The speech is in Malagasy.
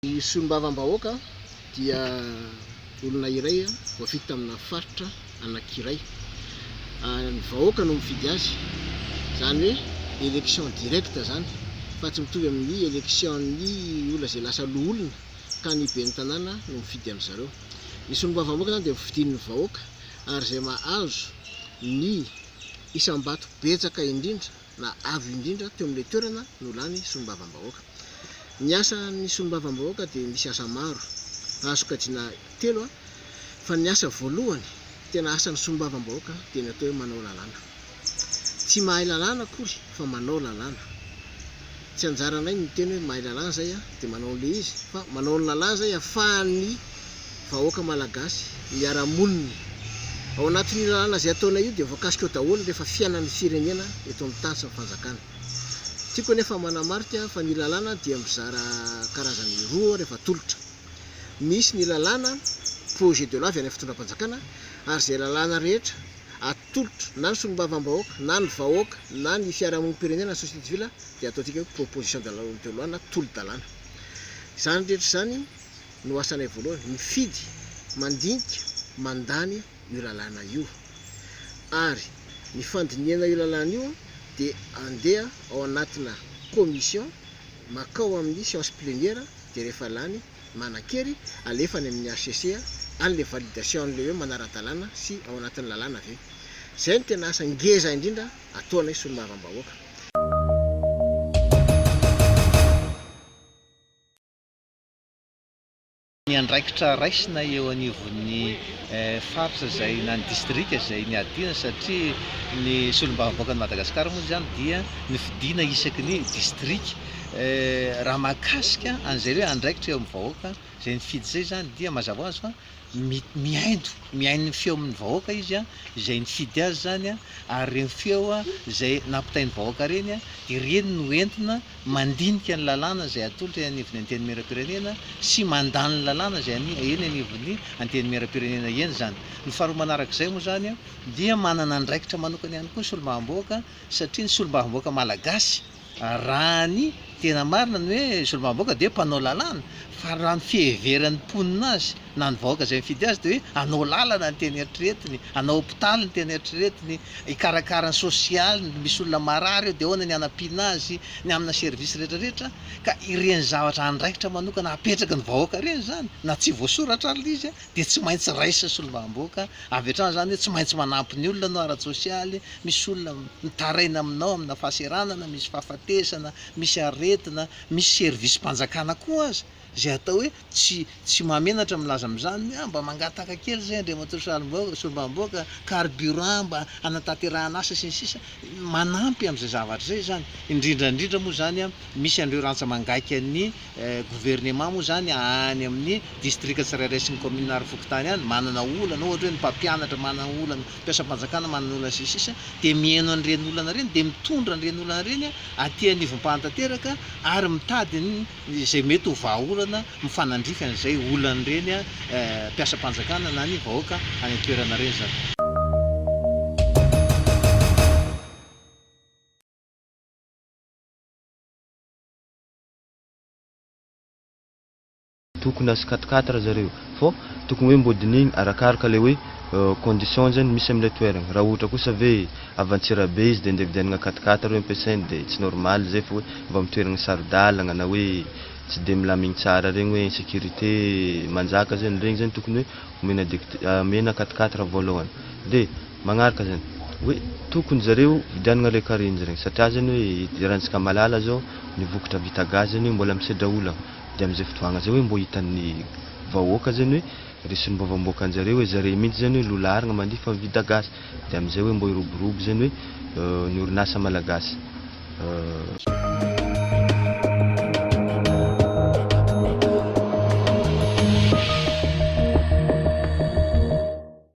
Ny solombavambahoaka dia olona iray voafidy tamina faritra anankiray. Ny vahoaka no mifidy azy, izany hoe élection directe izany fa tsy mitovy amin'ny élection-n'ny olona izay lasa loholona ka ny ben'ny tanàna no mifidy an-dry zareo. Ny solombavambahoaka izany dia fidin'ny vahoaka ary izay mahazo ny isam-bato betsaka indrindra na avo indrindra teo amin'ilay toerana no lany solombavambahoaka. Ny asan'ny solombavambahoaka dia misy asa maro, azo sokajiana telo fa ny asa voalohany tena asan'ny solombavambahoaka dia ny atao hoe manao lalàna. Tsy mahay lalàna akory fa manao lalàna. Tsy anjaranay ny miteny hoe mahay lalàna izay dia manao an'ilay izy fa manao ny lalàna izay ahafahan'ny vahoaka malagasy miara-monina. Ao anatin'io lalàna izay ataonay io dia voakasika ao daholo rehefa fiainan'ny firenena eto amin'ny tany sy ny fanjakana. Tiako anefa manamarika fa ny lalàna dia mizara karazany roa rehefa atolotra. Misy ny lalàna projet de loi avy any amin'ny fitondram-panjakana ary izay lalàna rehetra atolotra na ny solombavambahoaka na ny vahoaka na ny fiarahamonim-pirenena na société civile dia ataontsika hoe proposition de loi na tolo-dalàna. Izany rehetra izany no asanay voalohany, mifidy, mandinika, mandany io lalàna io. Ary ny fandinihana io lalàna io dia andeha ao anatina commission makao amin'ny séance plénière dia rehefa lany manan-kery alefa any amin'ny HCC any le validation an'le hoe manara-dalàna sy ao anatin'ny lalàna ve. Izay no tena asa ngeza indrindra ataonay solombavambahoaka. Ny andraikitra raisina eo anivon'ny faritra izay na ny distrika izay niadiana satria ny solombavambahoakan'i Madagasikara moa izany dia nofidiana isaky ny distrika. Raha mahakasika an'izay hoe andraikitra eo amin'ny vahoaka izay nifidy izay izany dia mazava ho azy fa mihaino, mihaino ny feon'ny vahoaka izy izay nifidy azy izany ary ireny feo izay nampitain'ny vahoaka ireny dia ireny no entina mandinika ny lalàna izay atolotra eny anivon'ny Antenimierampirenena sy mandany ny lalàna izay eny anivon'ny Antenimierampirenena eny izany. Ny faharoa manarak'izay moa izany dia manana andraikitra manokana ihany koa ny solombavambahoaka satria ny solombavambahoaka malagasy Raha ny tena marina ny hoe solombavambahoaka dia mpanao lalàna, fa raha ny fiheveran'ny mponina azy na ny vahoaka izay mifidy azy dia hoe hanao lalana ny tena eritreretiny, hanao hopitaly ny tena eritreretiny, hikarakara ny sosialiny, misy olona marary eo dia ahoana ny hanampiana azy, ny amina service rehetra rehetra, ka ireny zavatra andraikitra manokana apetraky ny vahoaka ireny izany na tsy voasoratra ary ilay izy dia tsy maintsy raisin'ny solombavambahoaka avy hatrany izany hoe tsy maintsy manampy ny olona ianao ara-tsosialy, misy olona mitaraina aminao amina fahaseranana, misy fahafatesana, misy aretina, misy service-mpanjakana koa aza izay atao hoe tsy tsy mahamenatra milaza amin'izany hoe ah mba mangataka kely izay Andriamatoa solombavambahoaka, carburant mba hanatanterahana asa sy ny sisa, manampy amin'izay zavatra izay izany, indrindra indrindra moa izany misy an'ireo rantsa-mangaikan'ny Gouvernement moa izany any amin'ny distrika tsirairay sy ny commune ary fokontany any manana olana, ohatra hoe ny mpampianatra manana olana, mpiasam-panjakana manana olana sy ny sisa dia mihaino an'ireny olana ireny dia mitondra an'ireny olana ireny aty anivon'ny mpanatanteraka ary mitady ny izay mety ho vahaolana mifanandrify an'izay olan'ireny mpiasam-panjakana na ny vahoaka any an-toerana ireny izany. Tokony azo quatre quatre zareo fô tokony hoe mbô dinihina arakaraka le hoe condition zany misy amle toeragna raha ohatra kosa ve avy Antsirabe izy de ndeha vidianagna quatre quatre hoe ampiasainy de tsy normal zay fa hoe mba amy toeragna saro-dalagna na hoe tsy de milamigny tsara regny hoe insécurité manjaka zany regny zany tokony hoe omena dect- omena quatre quatre voalohany de magnaraka zany hoe tokony zareo vidianagna le karenjy regny satria zany hoe iarahantsika mahalala zao ny vokatra vita gasy zany hoe mbola misedra olagna de amizay fotoagna zay hoe mbô hitan'ny vahoaka zany hoe ry solombavamboakan-jareo hoe zare mintsy zany hoe loha laharagna mandefa ny vita gasy de amizay hoe mbô hiroborobo zany hoe ny orinasa malagasy.